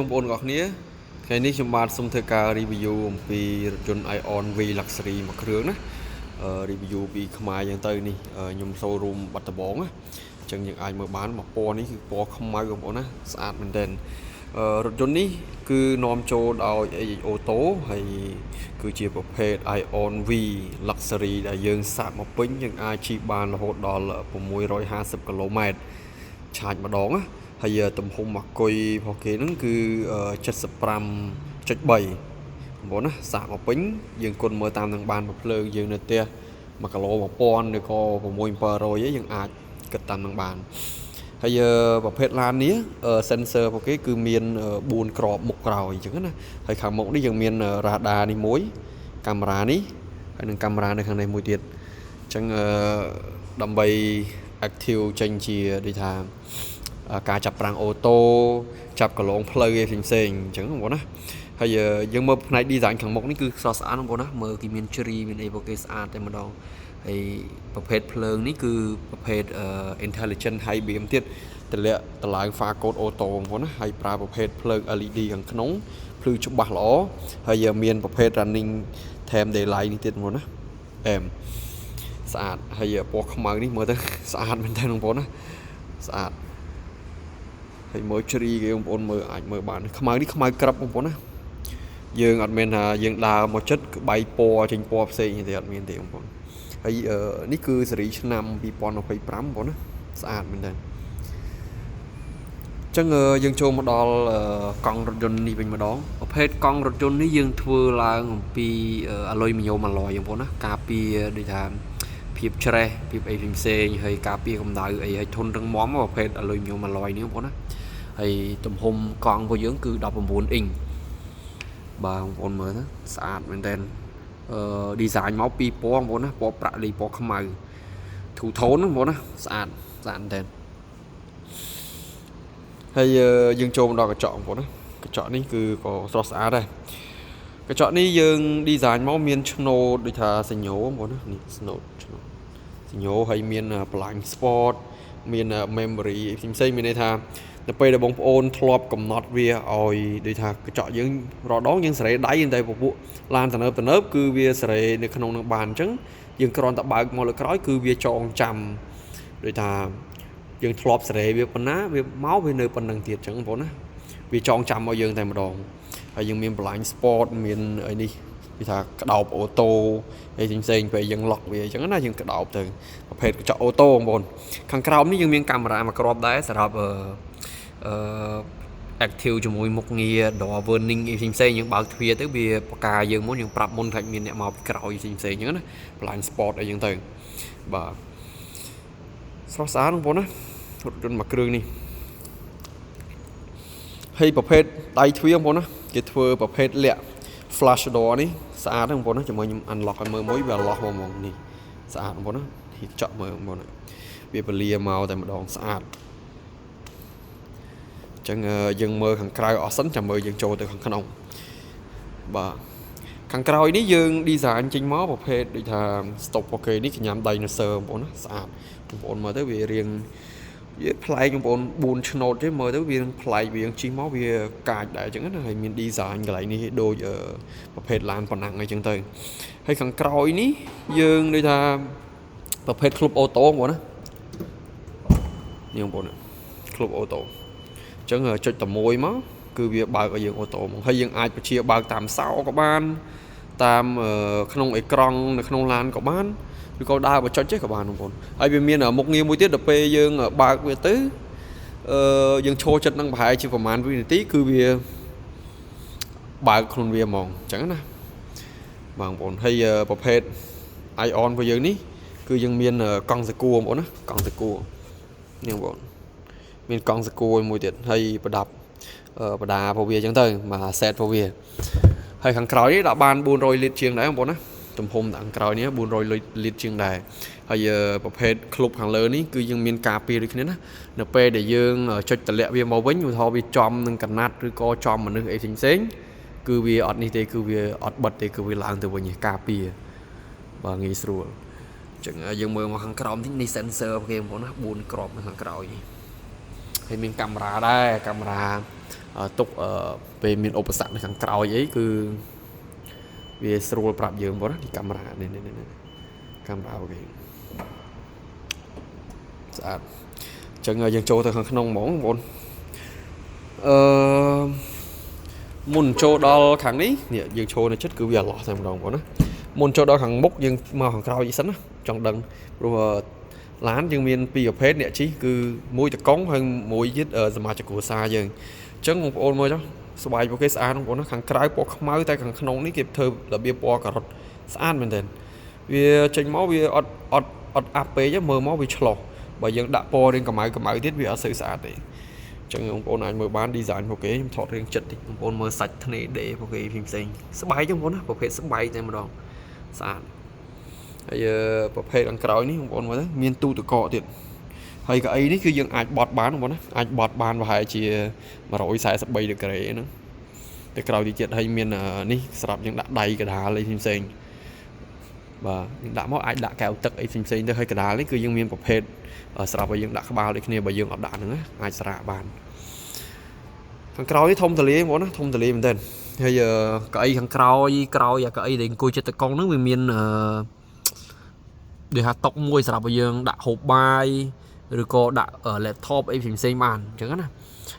បងប្អូនទាំងអស់គ្នាថ្ងៃនេះខ្ញុំបាទសូមធ្វើការ review អំពីរថយន្ត Aion V Luxury មួយគ្រឿងណាreview ពីខ្មែរយ៉ាងទៅនេះខ្ញុំ showroom បាត់ដំបងណាអញ្ចឹងយើងអាចមើលបានមកពណ៌នេះគឺពណ៌ខ្មៅបងប្អូនណាស្អាតមែនទែនរថយន្តនេះគឺនាំចូលដោយ AH Auto ហើយគឺជាប្រភេទ Aion V Luxury ដែលយើងសាកមកពេញយើងអាចជិះបានរហូតដល់650គីឡូម៉ែត្រឆាចម្ដងណាហើយទំហំអាគុយរបស់គេហ្នឹងគឺ75.3បងប្អូនណាសាកមកពេញយើងគុណមើលតាមនឹងបានមួយភ្លើងយើងនៅផ្ទះ1គីឡូ1000ឬក៏6 700ឯងយើងអាចគិតតាមនឹងបានហើយប្រភេទឡាននេះ sensor របស់គេគឺមាន4គ្រាប់មុខក្រោយអញ្ចឹងណាហើយខាងមុខនេះយើងមាន radar នេះមួយកាមេរ៉ានេះហើយនិងកាមេរ៉ានៅខាងនេះមួយទៀតអញ្ចឹងដើម្បី active ចេញជាដូចថាការចាប់ហ្វ្រាំង auto ចាប់កន្លងផ្លូវឯផ្សេងៗអញ្ចឹងបងប្អូនណាហើយយើងមើលផ្នែក design ខាងមុខនេះគឺស្រស់ស្អាតបងប្អូនណាមើលគេមានជ្រីមានអីពួកគេស្អាតតែម្ដងហើយប្រភេទភ្លើងនេះគឺប្រភេទ intelligent high beam ទៀតតម្លាក់តម្លើង phare code auto បងប្អូនណាហើយប្រើប្រភេទភ្លើង LED ខាងក្នុងភ្លឺច្បាស់ល្អហើយមានប្រភេទ running time daylight នេះទៀតបងប្អូនណាអែមស្អាតហើយពណ៌ខ្មៅនេះមើលទៅស្អាតមែនទែនបងប្អូនណាស្អាតហើយមើលជ្រីគេបងប្អូនមើលអាចមើលបានខ្មៅនេះខ្មៅក្រឹបបងប្អូនណាយើងអត់មានថាយើងដើរមកចិត្តគឺបែកពណ៌ចេញពណ៌ផ្សេងទេអត់មានទេបងប្អូនហើយនេះគឺស៊េរីឆ្នាំ2025បងប្អូនណាស្អាតមែនទែនចឹងយើងចូលមកដល់កង់រថយន្តនេះវិញម្ដងប្រភេទកង់រថយន្តនេះយើងធ្វើឡើងអំពីអាលុយមីញ៉ូមអាឡយបងប្អូនណាការពារដូចថាភាពច្រេះភាពអីផ្សេងៗហើយការពារកម្ដៅអីហើយធន់រឹងមាំប្រភេទអាលុយមីញ៉ូមអាឡយនេះបងប្អូនណាហើយទំហំកង់របស់យើងគឺ19អ៊ីងបាទបងប្អូនមើលទៅស្អាតមែនទែនអឺ design មកពីរពណ៌បងប្អូនណាពណ៌ប្រាក់លីពណ៌ខ្មៅ two tone បងប្អូនណាស្អាតស្អាតមែនទែនហើយយើងចូលមកដល់កញ្ចក់បងប្អូនណាកញ្ចក់នេះគឺក៏ស្រស់ស្អាតដែរកញ្ចក់នេះយើង design មកមានឆ្នូតដូចថាសញ្ញោបងប្អូនណានេះស្នូតឆ្នូតសញ្ញោហើយមាន blind spot មាន memory ផ្សេងៗមានន័យថានៅពេលដែលបងប្អូនធ្លាប់កំណត់វាឲ្យដូចថាកញ្ចក់យើងរដងយើងសេរីដៃតែពពួកឡានទំនើបទំនើបគឺវាសេរីនៅក្នុងនឹងបានអញ្ចឹងយើងគ្រាន់តែបើកមកលើក្រោយគឺវាចងចាំដូចថាយើងធ្លាប់សេរីវាប៉ុណ្ណាវាមកវានៅប៉ុណ្្នឹងទៀតអញ្ចឹងបងប្អូនណាវាចងចាំឲ្យយើងតែម្ដងហើយយើងមាន blind spot មានអីនេះគេថាក្តោប auto អីផ្សេងៗពេលយើង lock វាអញ្ចឹងណាយើងក្តោបទៅប្រភេទកញ្ចក់ auto បងប្អូនខាងក្រោមនេះយើងមានកាមេរ៉ាមួយគ្រាប់ដែរសម្រាប់អឺអឺ active ជាមួយមុខងារ door warning អីផ្សេងៗយើងបើកទ្វារទៅវាបកាយើងមុនយើងប្រាប់មុនថាមានអ្នកមកពីក្រោយផ្សេងៗអញ្ចឹងណា blind spot អីចឹងទៅបាទស្រស់ស្អាតបងប្អូនណារថយន្តមួយគ្រឿងនេះហើយប្រភេទដៃទ្វារបងប្អូនណាគេធ្វើប្រភេទលាក់ flush door នេះស្អាតហ្នឹងបងប្អូនណាជាមួយខ្ញុំ unlock ឲ្យមើលមួយវា lock មកហ្មងនេះស្អាតបងប្អូនណានេះចក់មើលបងប្អូនវាពលាមកតែម្ដងស្អាតអញ្ចឹងយើងមើលខាងក្រៅអស់សិនចាំមើលយើងចូលទៅខាងក្នុងបាទខាងក្រោយនេះយើង design ចេញមកប្រភេទដូចថា stop អូខេនេះកញ្ញាំ dinosaur បងប្អូនណាស្អាតបងប្អូនមើលទៅវារៀងវាប្លែកបងប្អូន4ឆ្នូតទេមើលទៅវានឹងប្លែកវាជិះមកវាកាចដែរអញ្ចឹងណាហើយមាន design កន្លែងនេះដូចប្រភេទឡានប៉ុណ្ណឹងអីចឹងទៅហើយខាងក្រោយនេះយើងដូចថាប្រភេទ ក្លុប auto បងប្អូនណានេះបងប្អូន ក្លុប auto អញ្ចឹងចុចតែមួយមកគឺវាបើកឲ្យយើង auto ហ្មងហើយយើងអាចបញ្ជាបើកតាមសោក៏បានតាមក្នុងអេក្រង់នៅក្នុងឡានក៏បានឬក៏ដើរបញ្ចុចចេះក៏បានបងប្អូនហើយវាមានមុខងារមួយទៀតដល់ពេលយើងបើកវាទៅអឺយើងឈរចិត្តនឹងប្រហែលជាប្រហែលវិនាទីគឺវាបើកខ្លួនវាហ្មងអញ្ចឹងណាបងប្អូនហើយប្រភេទ Aion របស់យើងនេះគឺយើងមានកង់សកួរបងប្អូនណាកង់សកួរនេះបងប្អូនមានកង់សកួរមួយទៀតហើយប្រដាប់បដារបស់វាអញ្ចឹងទៅមក set របស់វាហើយខាងក្រោយនេះដាក់បាន400លីត្រជាងដែរបងប្អូនណាទំហំខាងក្រោយនេះ400លីត្រជាងដែរហើយប្រភេទក្លុបខាងលើនេះគឺយើងមានការពារដូចគ្នាណានៅពេលដែលយើងចុចតម្លាក់វាមកវិញឧទាហរណ៍វាចំនឹងកណាត់ឬក៏ចំមនុស្សអីផ្សេងៗគឺវាអត់នេះទេគឺវាអត់បិទទេគឺវាឡើងទៅវិញការពារបាទងាយស្រួលអញ្ចឹងយើងមើលមកខាងក្រោមនេះនេះ sensor គេបងប្អូនណា4គ្រាប់នៅខាងក្រោយនេះហើយមានកាមេរ៉ាដែរកាមេរ៉ា ទុកពេលមានឧបសគ្គនៅខាងក្រោយអីគឺវាស្រួលប្រាប់យើងបងណានេះកាមេរ៉ានេះនេះនេះកាមេរ៉ាអូខេស្អាតអញ្ចឹងយើងចូលទៅខាងក្នុងហ្មងបងប្អូនអឺមុនចូលដល់ខាងនេះនេះយើងចូលនៅចិត្តគឺវាអាឡោះតែម្ដងបងប្អូនណាមុនចូលដល់ខាងមុខយើងមកខាងក្រោយសិនណាចង់ដឹងព្រោះឡានយើងមានពីរប្រភេទអ្នកជិះគឺមួយតកុងហើយមួយទៀតសមាជិកគ្រួសារយើងអញ្ចឹងបងប្អូនមើលចុះស្បែកពួកគេស្អាតបងប្អូនណាខាងក្រៅពណ៌ខ្មៅតែខាងក្នុងនេះគេធ្វើរបៀបពណ៌ការ៉ុតស្អាតមែនទែនវាចេញមកវាអត់អត់អត់អាប់ពេកទេមើលមកវាឆ្លោះបើយើងដាក់ពណ៌រាងកម្ៅកម្ៅទៀតវាអត់សូវស្អាតទេអញ្ចឹងបងប្អូនអាចមើលបាន design ពួកគេខ្ញុំថតរាងចិត្តតិចបងប្អូនមើលសាច់ធ្នេដេពួកគេផ្សេងៗស្បែកបងប្អូនណាប្រភេទស្បែកតែម្ដងស្អាតហើយប្រភេទខាងក្រោយនេះបងប្អូនមើលទៅមានទូទឹកកកទៀតហើយកៅអីនេះគឺយើងអាចបត់បានបងប្អូនណាអាចបត់បានប្រហែលជា143ដឺក្រេហ្នឹងទៅក្រោយទីទៀតហើយមាននេះសម្រាប់យើងដាក់ដៃកដាលអីផ្សេងៗបាទយើងដាក់មកអាចដាក់កែវទឹកអីផ្សេងៗទៅហើយកដាលនេះគឺយើងមានប្រភេទសម្រាប់ឲ្យយើងដាក់ក្បាលដូចគ្នាបើយើងអត់ដាក់ហ្នឹងអាចស្រាកបានខាងក្រោយនេះធំទលាយបងប្អូនណាធំទលាយមែនទែនហើយកៅអីខាងក្រោយក្រោយអាកៅអីដែលអង្គុយចិត្តតកង់ហ្នឹងវាមានអឺដូចថាតុកមួយសម្រាប់ឲ្យយើងដាក់ហូបបាយឬក៏ដាក់ laptop អីផ្សេងៗបានអញ្ចឹងណា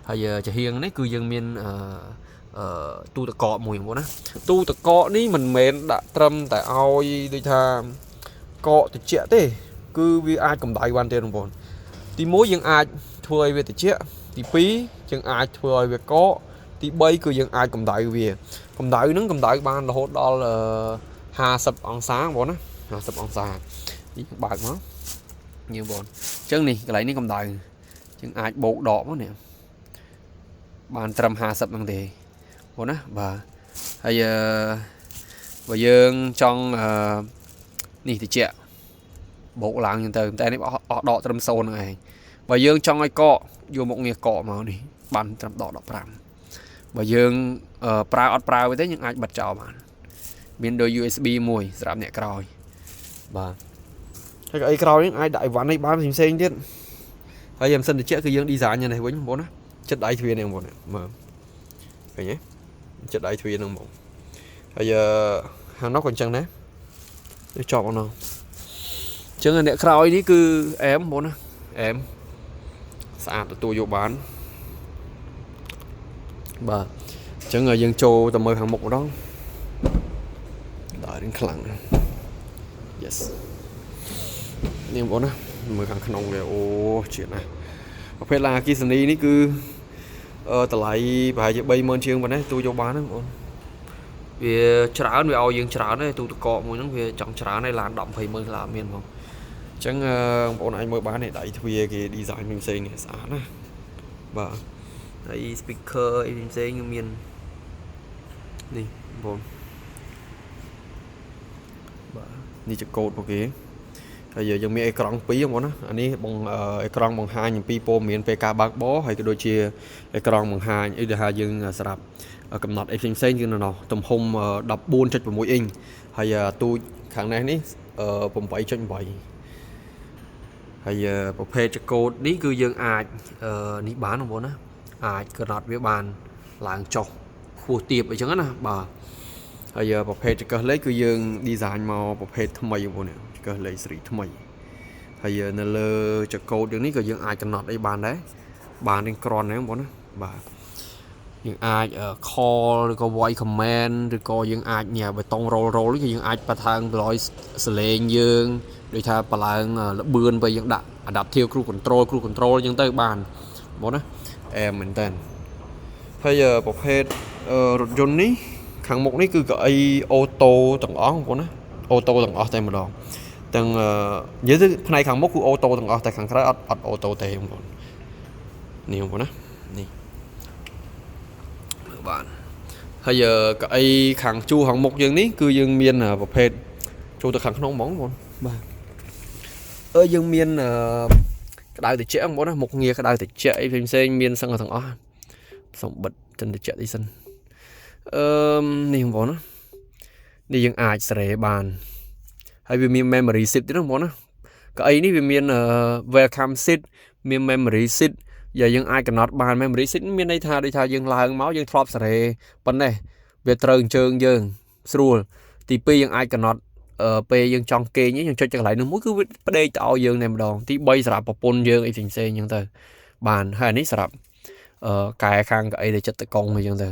ហើយចំហៀងនេះគឺយើងមានអឺទូទឹកកកមួយបងប្អូនណាទូទឹកកកនេះមិនមែនដាក់ត្រឹមតែឲ្យដូចថាកកត្រជាក់ទេគឺវាអាចកម្ដៅបានទេបងប្អូនទី1យើងអាចធ្វើឲ្យវាត្រជាក់ទី2យើងអាចធ្វើឲ្យវាកកទី3គឺយើងអាចកម្ដៅវាកម្ដៅហ្នឹងកម្ដៅបានរហូតដល់50អង្សាបងប្អូនណា50អង្សានេះបើកមកយើងបងអញ្ចឹងនេះកន្លែងនេះកម្ដៅយើងអាចបោកដកមកនេះបានត្រឹម50ហ្នឹងទេបងណាបាទហើយអឺបើយើងចង់អឺនេះតិចបោកឡើងចឹងទៅតែនេះអស់ដកត្រឹម0ហ្នឹងឯងបើយើងចង់ឲ្យកកយកមុខងារកកមកនេះបានត្រឹមដក15បើយើងប្រើអត់ប្រើទេយើងអាចបិទចោលបានមានដូច USB មួយសម្រាប់អ្នកក្រោយបាទហើយកៅអីក្រោយនេះអាចដាក់អីវ៉ាន់នេះបានផ្សេងៗទៀតហើយយ៉ាងសិនតិចគឺយើង design យ៉ាងនេះវិញបងប្អូនណាចិត្តដៃទ្វារនេះបងប្អូនមើលឃើញទេចិត្តដៃទ្វារហ្នឹងបងហើយខាងនោះក៏អញ្ចឹងដែរនេះជាប់អត់នោះអញ្ចឹងអ្នកក្រោយនេះគឺអែមបងប្អូនណាអែមស្អាតទទួលយកបានបាទអញ្ចឹងយើងចូលទៅមើលខាងមុខម្ដងដល់រឿងខ្លាំង Yes នេះបងប្អូនណាមើលខាងក្នុងវាអូជាតិណាស់ប្រភេទឡានអគ្គិសនីនេះគឺអឺតម្លៃប្រហែលជា30000ជាងប៉ុណ្ណេះទូយកបានណាបងប្អូនវាច្រើនវាឲ្យយើងច្រើនទេទូទឹកកកមួយហ្នឹងវាចង់ច្រើនហើយឡាន10 20ម៉ឺនខ្លះអត់មានផងអញ្ចឹងបងប្អូនអាចមើលបាននេះដៃទ្វារគេ design ផ្សេងៗនេះស្អាតណាបាទហើយ speaker អីផ្សេងៗមាននេះបងប្អូនបាទនេះជាកូដរបស់គេហើយយើងមានអេក្រង់2បងប្អូនណាអានេះបងអេក្រង់បង្ហាញអំពីព័ត៌មានពេលការបើកបរហើយក៏ដូចជាអេក្រង់បង្ហាញឧទាហរណ៍យើងសម្រាប់កំណត់អីផ្សេងផ្សេងគឺនៅនោះទំហំ14.6អ៊ីងហើយទូចខាងនេះនេះ8.8ហើយប្រភេទចកោតនេះគឺយើងអាចនេះបានបងប្អូនណាអាចកំណត់វាបានឡើងចុះខ្ពស់ទាបអីចឹងណាបាទហើយប្រភេទចង្កឹះលេខគឺយើង design មកប្រភេទថ្មីបងប្អូនចង្កឹះលេខស៊េរីថ្មីហើយនៅលើចកោតយើងនេះក៏យើងអាចកំណត់អីបានដែរបានទាំងក្រនហ្នឹងបងប្អូនណាបាទយើងអាច call ឬក៏ voice command ឬក៏យើងអាចញ៉ាប៊ូតុង roll roll គឺយើងអាចបន្ថើងបន្លយសលេងយើងដូចថាបឡើងលបឿនទៅយើងដាក់ adaptive cruise control cruise control អញ្ចឹងទៅបានបងណាអែមមែនតើហើយប្រភេទរថយន្តនេះខាងមុខនេះគឺកៅអី auto ទាំងអស់បងប្អូនណា auto ទាំងអស់តែម្ដងទាំងនិយាយទៅផ្នែកខាងមុខគឺ auto ទាំងអស់តែខាងក្រៅអត់អត់ auto ទេបងប្អូននេះបងប្អូនណានេះមើលបានហើយកៅអីខាងជួរខាងមុខយើងនេះគឺយើងមានប្រភេទចូលទៅខាងក្នុងហ្មងបងប្អូនបាទអឺយើងមានក្តៅត្រជាក់បងប្អូនណាមុខងារក្តៅត្រជាក់អីផ្សេងៗមានសឹងទាំងអស់សូមបិទចិនត្រជាក់ទីសិនអឺនេះបងប្អូនណានេះយើងអាចសេរីបានហើយវាមាន memory seat ទៀតណាបងប្អូនណាកៅអីនេះវាមាន welcome seat មាន memory seat យ៉ាយើងអាចកំណត់បាន memory seat មានន័យថាដូចថាយើងឡើងមកយើងធ្លាប់សេរីប៉ុណ្ណេះវាត្រូវជើងយើងស្រួលទី2យើងអាចកំណត់ពេលយើងចង់គេងយើងចុចទៅកន្លែងនោះមួយគឺវាផ្ដេកទៅឲ្យយើងតែម្ដងទី3សម្រាប់ប្រពន្ធយើងអីផ្សេងផ្សេងអញ្ចឹងទៅបានហើយអានេះសម្រាប់កែខាងកៅអីដែលចិត្តតកងអីចឹងទៅ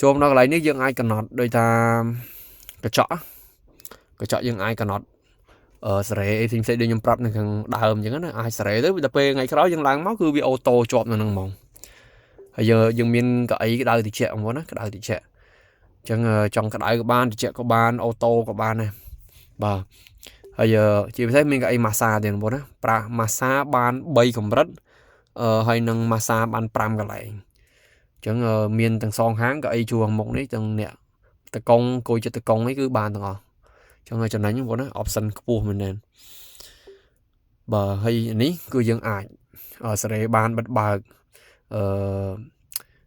ចូលមកដល់កន្លែងនេះយើងអាចកំណត់ដូចថាកញ្ចក់កញ្ចក់យើងអាចកំណត់សេរីអីផ្សេងផ្សេងដូចខ្ញុំប្រាប់នៅខាងដើមអញ្ចឹងណាអាចសេរីទៅដល់ពេលថ្ងៃក្រោយយើងឡើងមកគឺវា auto ជាប់នៅនឹងហ្មងហើយយើងមានកៅអីក្តៅតិចហ្មងណាក្តៅតិចអញ្ចឹងចង់ក្តៅក៏បានតិចក៏បាន auto ក៏បានដែរបាទហើយជាពិសេសមានកៅអីម៉ាសាទៀតបងប្អូនណាប្រាម៉ាសាបាន3កម្រិតហើយនឹងម៉ាសាបាន5កន្លែងអញ្ចឹងមានទាំងសងខាងកៅអីជួរមុខនេះទាំងអ្នកតកងគយចិត្តតកងនេះគឺបានទាំងអស់ចឹងចំណេញបងប្អូនណា option ខ្ពស់មែនទែនបាទហើយនេះគឺយើងអាចសេរីបានបិទបើកអឺ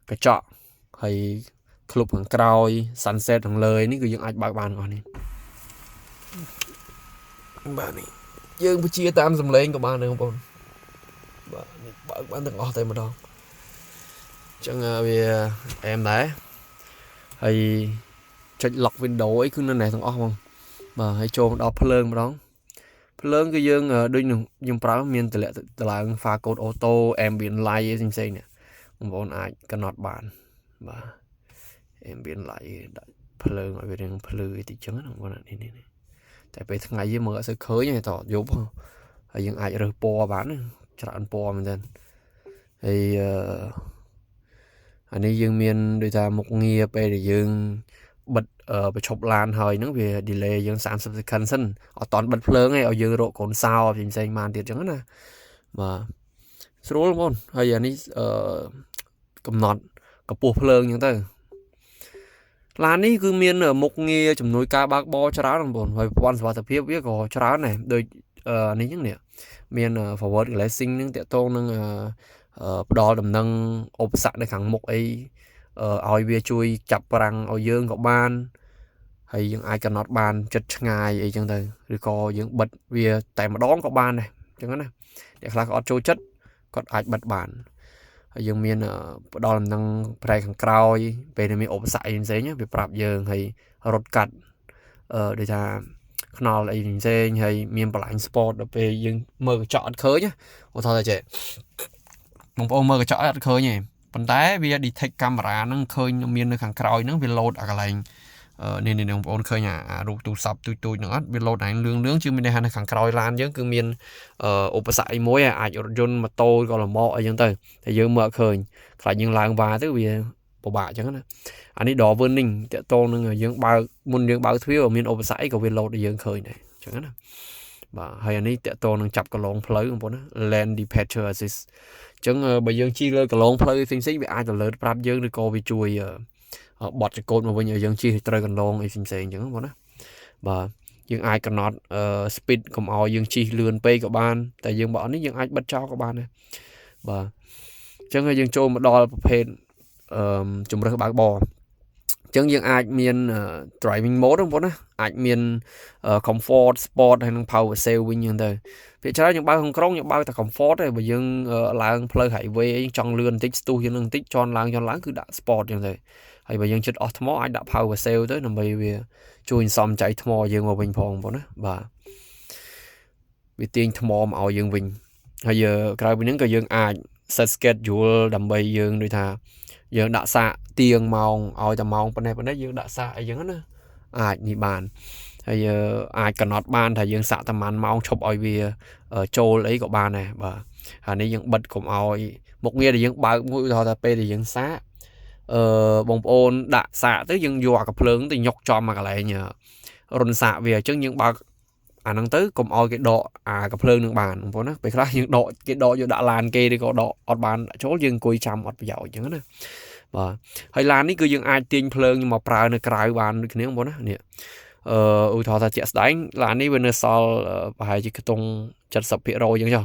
កញ្ចក់ហើយក្លុបខាងក្រោយ sunset ខាងលើនេះគឺយើងអាចបើកបានទាំងអស់នេះបាទនេះយើងបញ្ជាតាមសំឡេងក៏បានដែរបងប្អូនបាទនេះបើកបានទាំងអស់តែម្ដងអញ្ចឹងវាអែមដែរហើយចុច lock window អីគឺនៅនេះទាំងអស់ហ្មងបាទហើយចូលមកដល់ភ្លើងម្ដងភ្លើងគឺយើងដូចនឹងយើងប្រើមានតម្លាក់តម្លើង file code auto ambient light អីផ្សេងៗនេះបងប្អូនអាចកំណត់បានបាទ ambient light ដាក់ភ្លើងឲ្យវារៀងភ្លឺតិចចឹងណាបងប្អូននេះនេះតែពេលថ្ងៃយើងមើលអត់សូវឃើញទេតយប់ហើយយើងអាចរើសពណ៌បានច្រើនពណ៌មែនទែនហើយអឺអានេះយើងមានដូចថាមុខងារពេលដែលយើងបិទប្រឈប់ឡានហើយហ្នឹងវា delay យើង30 second សិនអត់តន់បិទភ្លើងទេឲ្យយើងរកកូនសោផ្សេងផ្សេងបានទៀតចឹងណាបាទស្រួលបងហើយអានេះអឺកំណត់កម្ពស់ភ្លើងចឹងទៅឡាននេះគឺមានមុខងារជំនួយការបើកបរច្រើនបងប្អូនហើយប្រព័ន្ធសុវត្ថិភាពវាក៏ច្រើនដែរដូចនេះចឹងនេះមាន forward glancing នឹងតាក់ទងនឹងផ្ដល់ដំណឹងឧបសគ្គនៅខាងមុខអីឲ្យវាជួយចាប់ប្រាំងឲ្យយើងក៏បានហើយយើងអាចកំណត់បានចិត្តឆ្ងាយអីចឹងទៅឬក៏យើងបិទវាតែម្ដងក៏បានដែរចឹងណាអ្នកខ្លះក៏អត់ចូលចិត្តគាត់អាចបិទបានហើយយើងមានផ្ដល់ដំណឹងប្រែខាងក្រោយពេលដែលមានឧបសគ្គអីផ្សេងវាប្រាប់យើងហើយរត់កាត់អឺដូចថាខ្នល់អីផ្សេងហើយមាន blind spot ដល់ពេលយើងមើលកញ្ចក់អត់ឃើញឧទាហរណ៍ថាចេះបងប្អូនមើលកញ្ចក់អត់ឃើញទេប៉ុន្តែវា detect កាមេរ៉ាហ្នឹងឃើញមាននៅខាងក្រោយហ្នឹងវា load អាកន្លែងនេះនេះបងប្អូនឃើញអារូបទូរស័ព្ទទូចទូចហ្នឹងអត់វា load ឯងលឿងលឿងជាមានន័យថានៅខាងក្រោយឡានយើងគឺមានឧបសគ្គអីមួយអាចរថយន្តម៉ូតូក៏លម៉កអីចឹងទៅតែយើងមើលអត់ឃើញខ្លាចយើងឡើងវ៉ាទៅវាពិបាកចឹងណាអានេះ door warning តាក់ទងនឹងយើងបើកមុនយើងបើកទ្វារមានឧបសគ្គអីក៏វា load ឲ្យយើងឃើញដែរចឹងណាបាទហើយអានេះតាក់ទងនឹងចាប់កន្លងផ្លូវបងប្អូនណា lane departure assist អញ្ចឹងបើយើងជិះលើកន្លងផ្លូវផ្សេងៗវាអាច alert ប្រាប់យើងឬក៏វាជួយបត់ចកូតមកវិញឲ្យយើងជិះត្រូវកន្លងអីផ្សេងៗអញ្ចឹងបងណាបាទយើងអាចកំណត់ speed កុំឲ្យយើងជិះលឿនពេកក៏បានតែយើងបើអត់នេះយើងអាចបិទចោលក៏បានដែរបាទអញ្ចឹងយើងចូលមកដល់ប្រភេទអឺជំរើសបើកបរអញ្ចឹងយើងអាចមាន driving mode បងប្អូនណាអាចមាន comfort sport ហើយនិង power save វិញអញ្ចឹងទៅភាគច្រើនយើងបើកក្នុងក្រុងយើងបើកតែ comfort ទេបើយើងឡើងផ្លូវ highway អីចង់លឿនបន្តិចស្ទុះជាងនឹងបន្តិចជន់ឡើងជន់ឡើងគឺដាក់ sport អញ្ចឹងទៅហើយបើយើងចិត្តអស់ថ្មអាចដាក់ power save ទៅដើម្បីវាជួយសំចៃថ្មយើងមកវិញផងបងប្អូនណាបាទវាទាញថ្មមកឲ្យយើងវិញហើយក្រៅពីហ្នឹងក៏យើងអាច set schedule ដើម្បីយើងដូចថាយើងដាក់សាកទៀងម៉ោងឲ្យតែម៉ោងប៉ុណ្ណេះប៉ុណ្ណេះយើងដាក់សាកអីចឹងណាអាចនេះបានហើយអាចកំណត់បានថាយើងសាកប្រហែលម៉ោងឈប់ឲ្យវាចូលអីក៏បានដែរបាទហើយនេះយើងបិទកុំឲ្យមុខងារដែលយើងបើកមួយឧទាហរណ៍ថាពេលដែលយើងសាកអឺបងប្អូនដាក់សាកទៅយើងយកអាកាភ្លើងទៅញុកចំមកកន្លែងរុនសាកវាអញ្ចឹងយើងបើកអាហ្នឹងទៅកុំឲ្យគេដកអាកាភ្លើងនឹងបានបងប្អូនណាពេលខ្លះយើងដកគេដកយកដាក់ឡានគេឬក៏ដកអត់បានចូលយើងអង្គុយចាំអត់ប្រយោជន៍អញ្ចឹងណាបាទហើយឡាននេះគឺយើងអាចទាញភ្លើងមកប្រើនៅក្រៅបានដូចគ្នាបងប្អូនណានេះអឺឧទាហរណ៍ថាជាក់ស្ដែងឡាននេះវានៅសល់ប្រហែលជាខ្ទង់70%អញ្ចឹងចុះ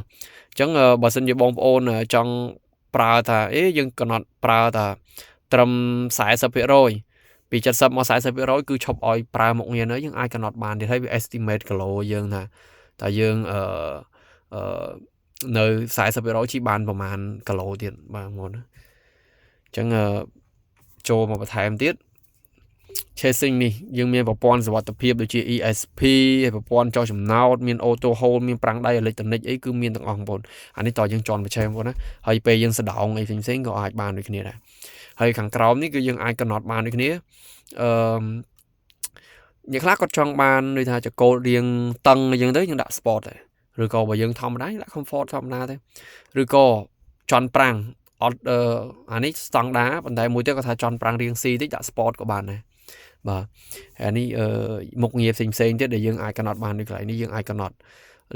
អញ្ចឹងបើសិនជាបងប្អូនចង់ប្រើថាអេយើងកំណត់ប្រើថាត្រឹម40%ពី70មក40%គឺឈប់ឲ្យប្រើមុខងារនៅយើងអាចកំណត់បានទៀតហើយវា estimate គីឡូយើងថាតើយើងអឺអឺ នៅ40%ជិះបានប្រហែលគីឡូទៀតបាទបងប្អូនណាអញ្ចឹងចូលមកបន្ថែមទៀត chasing នេះយើងមានប្រព័ន្ធសុវត្ថិភាពដូចជា ESP ហើយប្រព័ន្ធចុះចំណោតមាន auto hold មានហ្វ្រាំងដៃអេឡិចត្រូនិកអីគឺមានទាំងអស់បងប្អូនអានេះតើយើងជន់ប្រឆេះបងប្អូនណាហើយពេលយើងសដោងអីផ្សេងៗក៏អាចបានដូចគ្នាដែរហើយខាងក្រោមនេះគឺយើងអាចកំណត់បានដូចគ្នាអឺអ្នកខ្លះគាត់ចង់បានដូចថាចកោតរៀងតឹងអញ្ចឹងទៅយើងដាក់ sport ដែរឬក៏បើយើងធម្មតាដាក់ comfort ធម្មតាទេឬក៏ចន់ប្រាំងអត់អានេះស្តង់ដាប៉ុន្តែមួយទៀតគាត់ថាចន់ប្រាំងរៀងស៊ីតិចដាក់ sport ក៏បានដែរបាទហើយនេះមុខងារផ្សេងផ្សេងទៀតដែលយើងអាចកំណត់បាននៅកន្លែងនេះយើងអាចកំណត់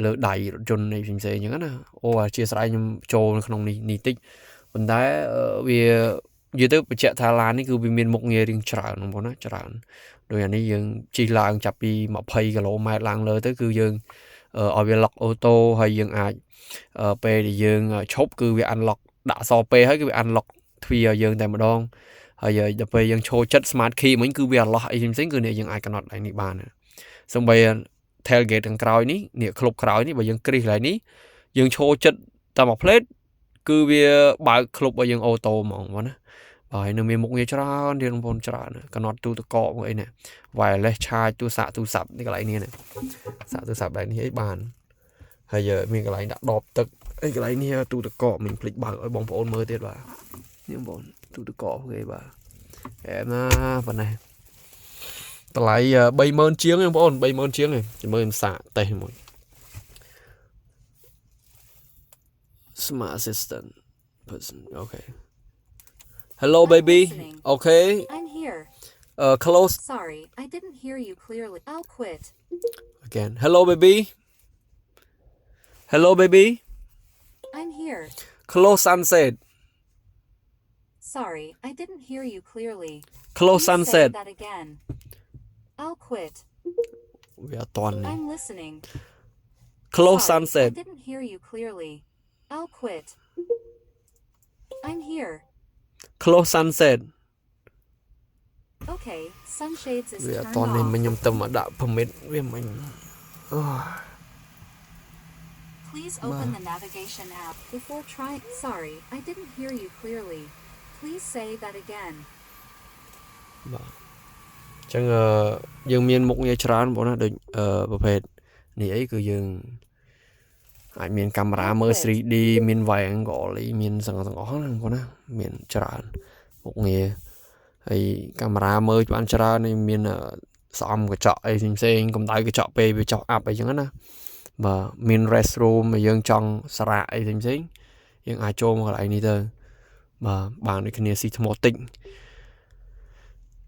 លើដៃរថយន្តនេះផ្សេងផ្សេងអញ្ចឹងណាអូអធិស្ឋានខ្ញុំចូលនៅក្នុងនេះនេះតិចប៉ុន្តែវានិយាយទៅបញ្ជាក់ថាឡាននេះគឺវាមានមុខងាររៀងច្រើនបងប្អូនណាច្រើនដោយអានេះយើងជិះឡើងចាប់ពី20គីឡូម៉ែត្រឡើងលើទៅគឺយើងឲ្យវា lock auto ហើយយើងអាចពេលដែលយើងឈប់គឺវា unlock ដាក់សពេហើយគឺវា unlock ទ្វារឲ្យយើងតែម្ដងហើយដល់ពេលយើងឈរចិត្ត smart key មិញគឺវា unlock អីផ្សេងៗគឺនេះយើងអាចកំណត់ឯនេះបានសូម្បី tailgate ខាងក្រោយនេះនេះក្លុបក្រោយនេះបើយើងគ្រីសកន្លែងនេះយើងឈរចិត្តតែមួយផ្លេតគឺវាបើកក្លុបឲ្យយើង auto ហ្មងបងណាបាទហើយនៅមានមុខងារច្រើនទៀតបងប្អូនច្រើនកំណត់ទូទឹកកកមកអីនេះ wireless charge ទូរស័ព្ទទូរស័ព្ទនេះកន្លែងនេះណាសាកទូរស័ព្ទកន្លែងនេះអីបានហើយមានកន្លែងដាក់ដបទឹកអីកន្លែងនេះទូទឹកកកមិញភ្លេចបើកឲ្យបងប្អូនមើលទៀតបាទនេះបងប្អូនទូទឹកកកគេបាទអែមណាប៉ុណ្ណេះតម្លៃ30000ជាងបងប្អូន30000ជាងឯងមើលសាកតេស្តមួយ Smart assistant person, okay. Hello, I'm baby. Listening. Okay. I'm here. Close. Sorry, I didn't hear you clearly. I'll quit. Again. Hello, baby. Hello, baby. I'm here. Close sunset. Sorry, I didn't hear you clearly. Close Please say sunset. That again. I'll quit. វាអត់តន់នេះ I'm listening. Close Sorry, sunset. I didn't hear you clearly. I'll quit. I'm here. Close sunset. Okay, sunshades is វាអត់ turned តន់នេះ off. មិញខ្ញុំទៅមកដាក់ permit វាមិញអូ Please open the navigation app before trying. Sorry, I didn't hear you clearly. Please say that again. បាទអញ្ចឹងអឺយើងមានមុខងារច្រើនបងណាដូចអឺប្រភេទនេះអីគឺយើងអាចមានកាមេរ៉ាមើល 3D មាន wide angle អីមានសឹងទាំងអស់ណាបងណាមានច្រើនមុខងារហើយកាមេរ៉ាមើលបានច្រើនហើយមានស្អំកញ្ចក់អីផ្សេងៗកម្ដៅកញ្ចក់ពេលវាចុះអាប់អីចឹងណាបាទមាន rest room ឲ្យយើងចង់សារៈអីផ្សេងៗយើងអាចចូលមកកន្លែងនេះទៅបាទបានដូចគ្នាស៊ីថ្មតិច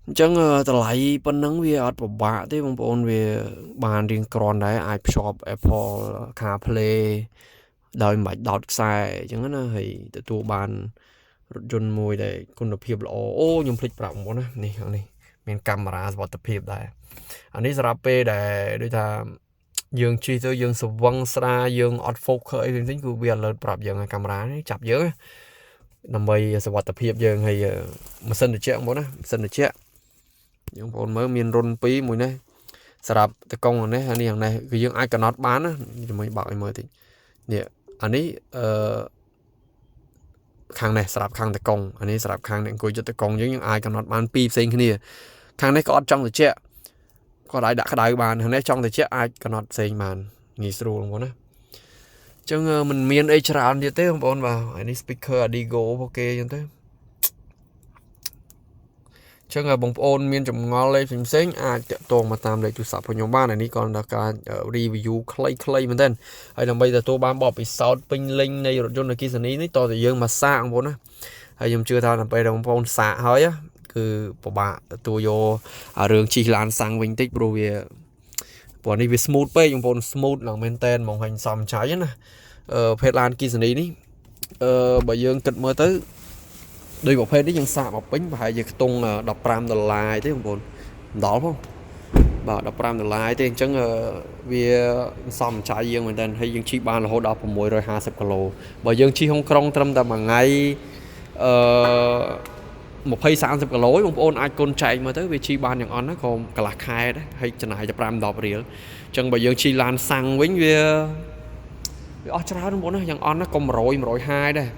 អញ្ចឹងតម្លៃប៉ុណ្ណឹងវាអត់ពិបាកទេបងប្អូនវាបានរៀងក្រាន់ដែរអាចភ្ជាប់ Apple CarPlay ដោយមិនបាច់ដោតខ្សែអញ្ចឹងណាហើយទទួលបានរថយន្តមួយដែលគុណភាពល្អអូខ្ញុំភ្លេចប្រាប់បងប្អូនណានេះខាងនេះមានកាមេរ៉ាសុវត្ថិភាពដែរអានេះសម្រាប់ពេលដែលដូចថាយើងជិះទៅយើងស្វឹងស្រាយើងអត់ focus អីផ្សេងៗគឺវា alert ប្រាប់យើងកាមេរ៉ានេះចាប់យើងដើម្បីសុវត្ថិភាពយើងហើយម៉ាស៊ីនត្រជាក់បងប្អូនណាម៉ាស៊ីនត្រជាក់យើងបងប្អូនមើលមានរុន2មួយនេះសម្រាប់តកងនេះអានេះយ៉ាងនេះគឺយើងអាចកំណត់បានណាជាមួយបើកឲ្យមើលតិចនេះអានេះអឺខាងនេះសម្រាប់ខាងតកងអានេះសម្រាប់ខាងអ្នកអង្គុយចិត្តតកងយើងយើងអាចកំណត់បានពីរផ្សេងគ្នាខាងនេះក៏អត់ចង់ត្រជាក់គាត់អាចដាក់ក្តៅបានខាងនេះចង់ត្រជាក់អាចកំណត់ផ្សេងបានងាយស្រួលបងប្អូនណាចឹងมันមានអីច្រើនទៀតទេបងប្អូនបាទអានេះ speaker Adigo ពួកគេចឹងទៅចឹងបងប្អូនមានចម្ងល់អីផ្សេងផ្សេងអាចតាក់ទងមកតាមលេខទូរស័ព្ទរបស់ខ្ញុំបានអានេះគ្រាន់តែការ review ខ្លីៗមែនទែនហើយដើម្បីទទួលបានបទពិសោធន៍ពេញលេញនៃរថយន្តអគ្គិសនីនេះតើតើយើងមកសាកបងប្អូនណាហើយខ្ញុំជឿថាដល់ពេលបងប្អូនសាកហើយគឺពិបាកទទួលយករឿងជិះឡានសាំងវិញតិចព្រោះវាព្រោះនេះវា smooth ពេកបងប្អូន smooth ឡើងមែនតែនហ្មងហើយសំចៃណាអឺភេទឡានអគ្គិសនីនេះអឺបើយើងគិតមើលទៅដោយប្រភេទនេះយើងសាកមកពេញប្រហែលជាខ្ទង់15ដុល្លារទេបងប្អូនមិនដល់ផងបាទ15ដុល្លារទេអញ្ចឹងវាសំចៃយើងមែនតើហើយយើងជិះបានរហូតដល់650គីឡូបើយើងជិះក្នុងក្រុងត្រឹមតែមួយថ្ងៃអឺ20 30គីឡូបងប្អូនអាចគុណចែកមើលទៅវាជិះបានយ៉ាងអន់ណាក៏កន្លះខែដែរហើយចំណាយតែ5 10រៀលអញ្ចឹងបើយើងជិះឡានសាំងវិញវា វាអស់ច្រើនបងប្អូនណាយ៉ាងអន់ណាកុំ100 150ដែរ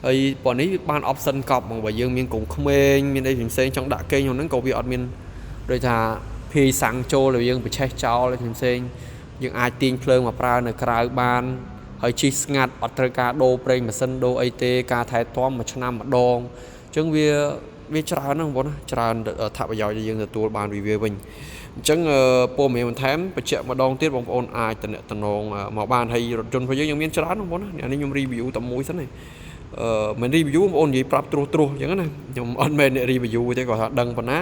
ហើយប៉ុន្នេះបាន option កប់ហ្មងបើយើងមានកងក្មេងមានអីផ្សេងៗចង់ដាក់គេងក្នុងហ្នឹងក៏វាអត់មានដូចថាភីសាំងចូលហើយយើងប្រឆេះចោលអីផ្សេងៗយើងអាចទាញភ្លើងមកប្រើនៅក្រៅបានហើយជិះស្ងាត់អត់ត្រូវការដូរប្រេងម៉ាស៊ីនដូរអីទេការថែទាំមួយឆ្នាំម្ដងអញ្ចឹងវាច្រើនណាស់បងប្អូនណាច្រើនអត្ថប្រយោជន៍ដែលយើងទទួលបានពីវាវិញអញ្ចឹងព័ត៌មានបន្ថែមបញ្ជាក់ម្ដងទៀតបងប្អូនអាចតំណងមកបានហើយរថយន្តរបស់យើងยังមានច្រើនបងប្អូនណានេះខ្ញុំ review តែមួយសិនទេអឺមិន review បងប្អូននិយាយប្រាប់ត្រួសត្រាសអញ្ចឹងណាខ្ញុំអត់មែនអ្នក review ទេគាត់ថាដឹងប៉ុណ្ណា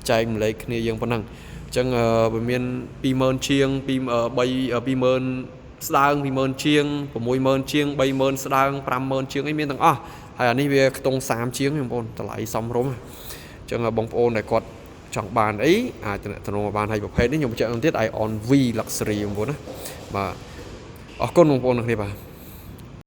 ចែកម្លែកគ្នាយើងប៉ុណ្ណឹងអញ្ចឹងវាមាន20000ជាង2 3 20000ស្ដើង20000ជាង60000ជាង30000ស្ដើង50000ជាងអីមានទាំងអស់ហើយអានេះវាខ្ទង់30ជាងបងប្អូនតម្លៃសមរម្យអញ្ចឹងបងប្អូនដែលគាត់ចង់បានអីអាចតំណងមកបានហើយប្រភេទនេះខ្ញុំបញ្ជាក់ម្ដងទៀត Aion V Luxury បងប្អូនណាបាទអរគុណបងប្អូនទាំងគ្នាបាទ។